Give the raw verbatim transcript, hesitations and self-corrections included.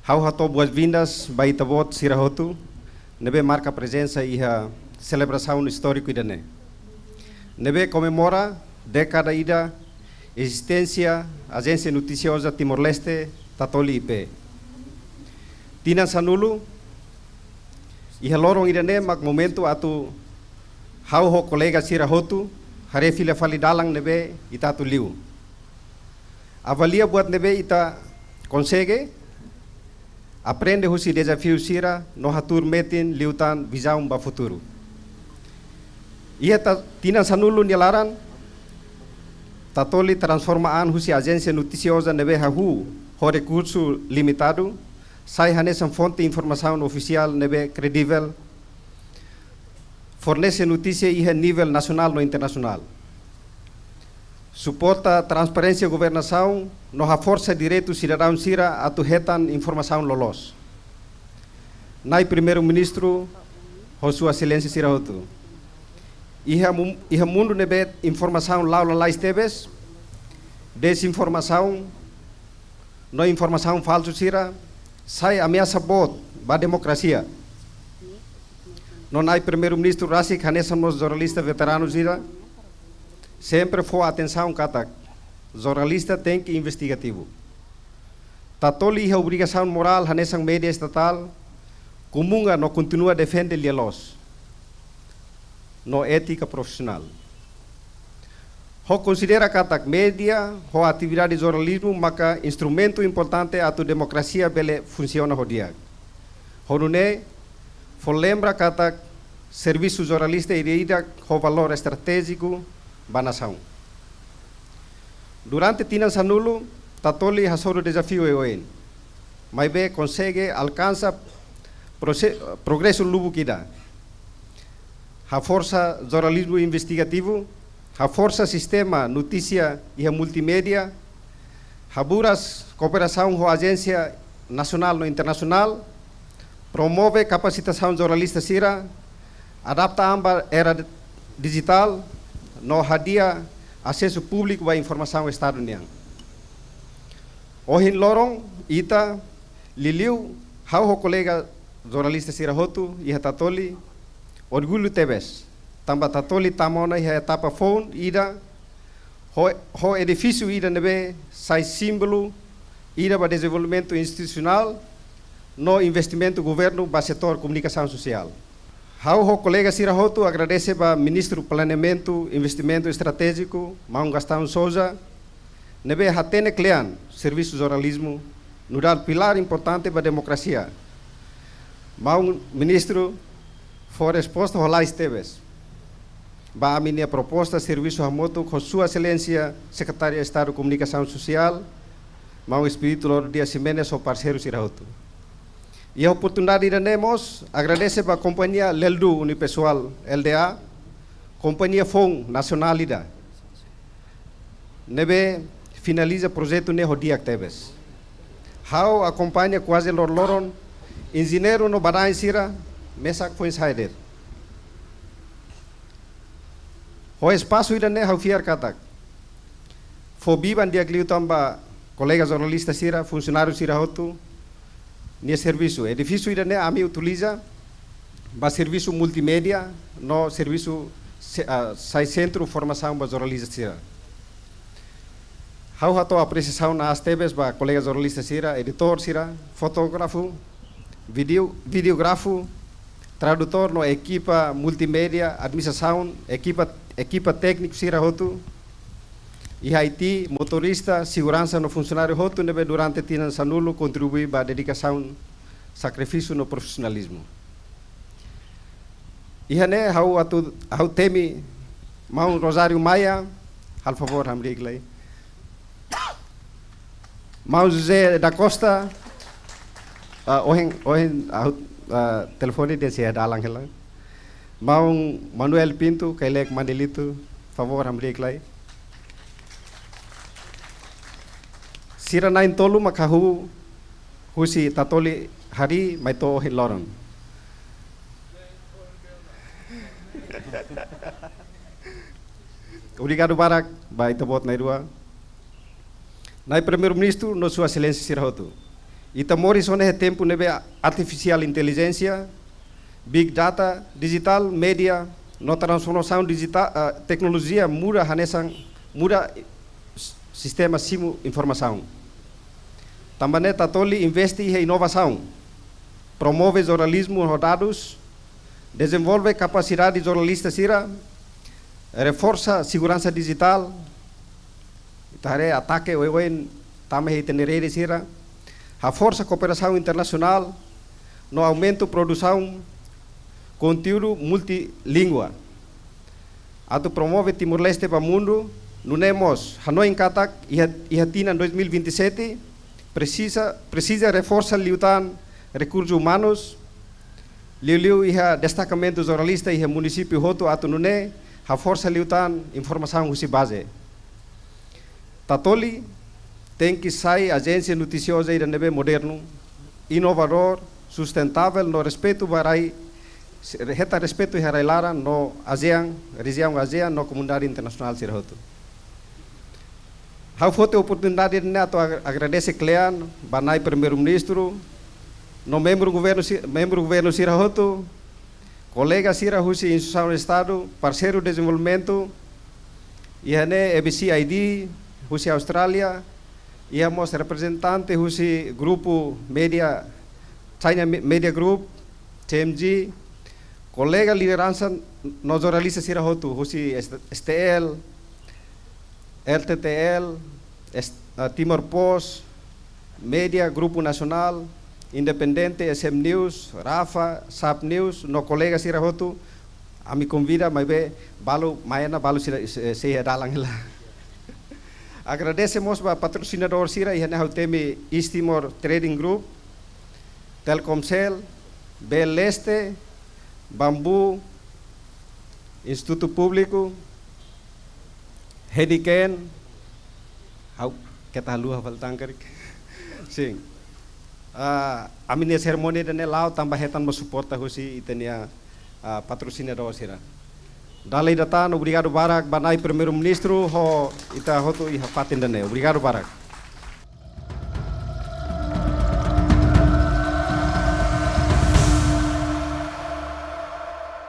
Ha'u hato'o boas-vindas ba ita-boot sira hotu ne'ebé marka prezensa iha selebrasaun istóriku ida-ne'e, ne'ebé komemora dékada ida ezisténsia Ajénsia Notisioza Timor-Leste, Tatoli I P. Tinan sanulu, iha loron ida-ne'e mak momentu atu ha'u ho kolega sira hotu haree fila fali dalan ne'ebé ita atu liu. Avalia buat ne'ebé ita konsege, aprende husi dezafiu sira no hatuur metin liután vizaun ba futuru. Iha ta-, tinan sanulu nia laran, Tatoli transforma an husi ajénsia notisioza ne'ebé hahú ho rekursu limitadu, sai hanesan fonte informasaun ofisiál ne'ebé kredivel, fornese notísia iha nivel nasionál no internasionál. Suporta transparénsia governasaun no haforsa direitu sidadaun sira atu hetan informasaun loloos. Na'i Primeiru-Ministru ho Sua Exelénsia sira hotu. Iha mu-, iha mundu ne'ebé informasaun la'o lalais tebes, dezinformasaun no informasaun falsu sira sai ameasa boot ba demokrasia. No Na'i Primeiru-Ministru rasik hanesan mós jornalista veteranu sira sempre fó atensaun katak jornalista tenke investigativu. Tatoli iha obrigasaun morál hanesan média estatál, komunga no kontinua defende lia-loos no étika profisionál. Ha'u konsidera katak média ho atividade jornalizmu maka instrumentu importante atu demokrasia bele funsiona ho di'ak. Ho nune'e, fó lembra katak servisu jornalista ida-idak ho valór estratéjiku ba nasaun. Durante tinan sanulu, Tatoli hasoru dezafiu oioin, maibé konsege alkansa prose-, progresu lubuk ida. Haforsa jornalizmu investigativu, haforsa sistema notísia iha multimédia, haburas kooperasaun ho ajénsia nasionál no internasionál, promove kapasitasaun jornalista sira, adapta an ba era di-, dijitál, no hadi'a asesu públiku ba informasaun Estadu nian. Ohin loron, ita, liuliu ha'u ho kolega jornalista sira hotu iha Tatoli, orgullu tebes, tanba Tatoli tama ona iha etapa foun ida, ho, ho edifísiu ida ne'ebé sai símbolu ida ba dezenvolvimentu institusionál no investimentu governu ba setór komunikasaun sosiál. Ha'u ho kolega sira hotu agradese ba Ministru Planeamentu Investimentu Estratéjiku, Maun Gastão Sousa, ne'ebé hatene kle'an servisu jornalizmu nu'udar pilár importante ba demokrasia. Maun Ministru fó resposta lalais tebes ba ami-nia proposta servisu hamutuk ho Sua Exelénsia Sekretáriu Estadu Komunikasaun Sosiál, Maun Expedito Louro Dias Ximenes ho parseiru sira hotu. Iha oportunidade ida-ne'e mós agradese ba kompañia Leldu Unipessoal L D A, kompañia foun nasionál ida ne'ebé finaliza projetu ne'e ho di'ak tebes. Ha'u akompaña kuaze loroloron, enjeñeiru no badaen sira mesak foin sai de'it. Ho espasu ida-ne'e ha'u fiar katak fó biban di'ak liután ba kolega jornalista sira, funsionáriu sira hotu nia servisu. Edifísiu ida-ne'e ami utiliza ba servisu multimédia no servisu se-, ah, sai sentru formasaun ba jornalista sira. Ha'u hato'o apresiasaun aas tebes ba kolega jornalista sira, editór sira, fotógrafu, vídeo, videógrafu, tradutór no ekipa multimédia, administrasaun, ekipa, ekipa tékniku sira hotu iha I T, motorista, seguransa no funsionáriu hotu ne'ebé durante tinan sanulu kontribui ba dedikasaun, sakrifísiu no profisionalizmu. Iha ne'e ha'u atu, ha'u temi Maun Rosário Maia, halo favór hamriik lai. Maun José da Costa, ah, ohin, ohin, ah, ah, telefone dehan sei iha dalan hela. Maun Manuel Pinto, Kailek Mandelito, favór hamriik lai. Sira na'in-tolu mak hahú husi Tatoli harii mai to'o ohin loron. Obrigadu barak ba ita-boot na'in-rua. Na'i Primeiru-Ministru no Sua Exelénsia sira hotu. Ita moris ona iha tempu ne'ebé artificial intelligence, big data, digital media, no transformasaun digital, ah, teknolojia muda hanesan muda s-, sistema simu informasaun. Tanba ne'e Tatoli investe iha inovasaun, promove jornalizmu ho dadus, dezenvolve kapasidade jornalista sira, reforsa seguransa digital, ita haree atake oioin tama iha ita-nia rede sira, haforsa kooperasaun internasionál, no aumenta produsaun konteúdu multilingua. Atu promove Timor-Leste ba mundu, nune'e mós hanoin katak iha, iha tinan dois mil e vinte e sete, presiza, presiza reforsa liután rekursus umanus, liuliu iha destakamentu jornalista iha munisípiu hotu atu nune'e haforsa liután informasaun husi baze. Tatoli tenke sai ajénsia notisioza ida ne'ebé modernu, inovadór, sustentável no respeitu ba rai, hetan respeitu iha rai-laran no ASEAN, rejiaun ASEAN no komunidade internasionál sira hotu. Ha'u foti oportunidade ne'e atu ag-, agradese kle'an ba Na'i Primeiru-Ministru no membru governu si-, membru governu sira hotu, kolega sira husi instituisaun Estadu, parseiru dezenvolvimentu, iha ne'e A B C I D husi Austrália, iha mós reprezentante husi grupu media, China Me-, Media Group, C M G, kolega lideransa no jornalista sira hotu husi S-, S T L, R T T L, S-, ah, Timor Post, media, Grupu Nasionál, Independente, S M News, Rafa, Sap News, no kolega sira hotu, ami konvida, maibé balu, mai ona balu sira, se, sei iha dalan hela. Agradese mós ba patrosinadór sira, iha ne'e ha'u temi East Timor Trading Group, Telkomsel, B L Leste, Bambu, Institutu Públiku, Heineken, ha'u keta haluha fali tan karik. Sin. Ah, ami-nia serimónia ida-ne'e la'o tanba hetan mós suporta husi ita-nia, ah, patrosinadór sira. Dala ida tan, obrigadu barak ba Na'i Primeiru-Ministru ho ita hotu iha fatin ida-ne'e. Obrigadu barak.